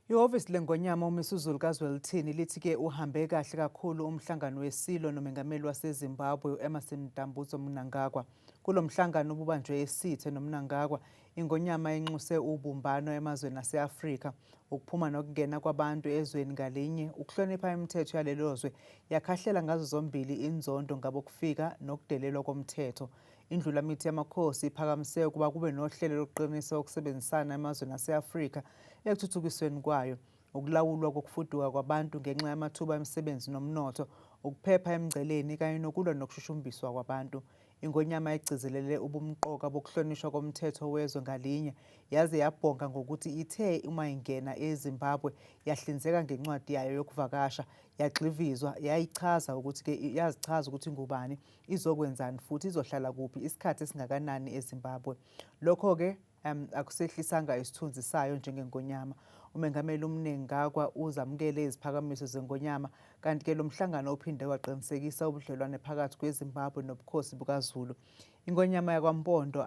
Ihhovisi leNgonyama uMisuzulu kaZwelithini lithi-ke uhambe kahle kakhulu umhlangano weSilo noMengameli waseZimbabwe u-Emmerson Dambudzo Mnangagwa. Kulo mhlangano obubanjwe esithe noMnangagwa, iNgonyama inxuse ubumbano emazweni ase-Afrika, ukuphuma nokungena kwabantu ezweni ngalinye, ukuhlonipha imithetho yalelo zwe, yakhahlela ngazo zombili inzondo ngabokufika nokudelelwa komthetho. Indlulamithi yamakhosi iphakamise ukuba kube nohlelo lokuqinisa ukusebenzisana emazweni ase-Afrika ekuthuthukisweni kwayo, ukulawulwa kokufuduka kwabantu ngenxa yamathuba emisebenzi nomnotho, ukuphepha emngceleni kanye nokulwa nokushushumbiswa kwabantu. Ingonyama igcizelele ubumqoka bokuhlonishwa komthetho wezwe ngalinye, yaze yabhonga ngokuthi ithe uma ingena eZimbabwe yahlinzeka ngencwadi yayo yokuvakasha, yagxivizwa, yayichaza ukuthi-ke yazichaza ukuthi ngubani, izokwenzani futhi izohlala kuphi isikhathi esingakanani eZimbabwe. Lokho-ke akusehlisanga isithunzi sayo njengengonyama. UMengameli uMnangagwa uzamukele iziphakamiso zengonyama kanti-ke lo mhlangano uphinde waqinisekisa ubudlelwane phakathi kweZimbabwe nobukhosi bukaZulu. Ingonyama yakwaMpondo